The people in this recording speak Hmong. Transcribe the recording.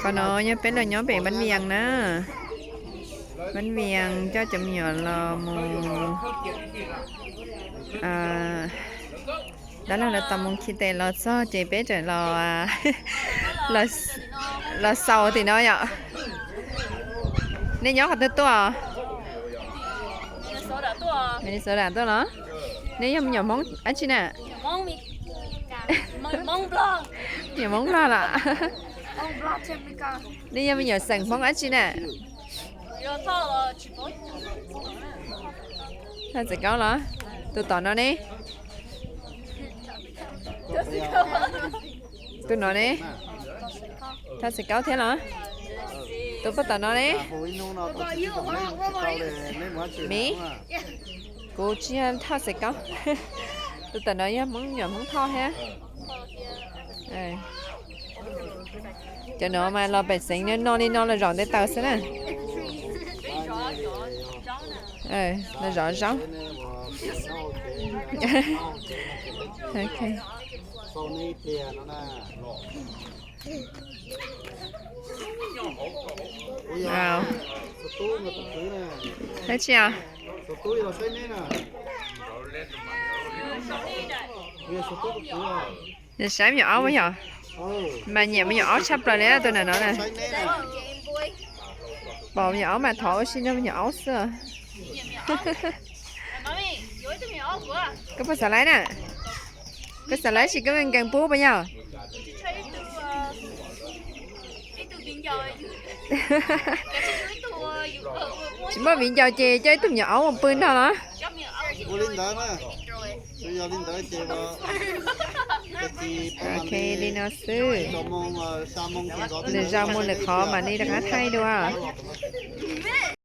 Qhov no yog peb los nyob pem Npab Vias na. Npab Vias coj cov me nyuam los mus, dab laug lawv tos mus khi tes los txog ces peb tseem los, los xaus tim no yom. Nej nyob qhov twg tuaj? Minnesota tuaj los? Nej yog me nyuam Hmoob dab tsi na? Nyuam Hmoob Nplog los? Nej yog me nyuam xeem Hmoob dab tsi na? Thaj Txiv Kaub los? Tus tom no ne? Tus no ne? Thaj Txiv Kaub thiab los? Tus puag tom no ne? Miv, kuv tsis yog Thaj Txiv Kaub. Tus tom no yog Hmoob, nyuam Hmoob Thoj thiab. Cov no mas los pem xeev no li no los zom nte taws xwb na. Los zov zaub. Dab tsi os? Nws saib me nyuam aub yog, mas nyiam me nyuam aub tshaj plaws li tus nam no na. Pom me nyuam aub mas thov ua si nrog me nyuam aub xwb. Koj puas xav laib na? Koj xav laib sis koj nkees pub puas yog? Tsis muaj viv ncaus ces coj ib tug me nyuam aub mus pw nrog los. Ok, li no xwb. Lwm zaus mus lwm qhov mam li rov qab thaij dua.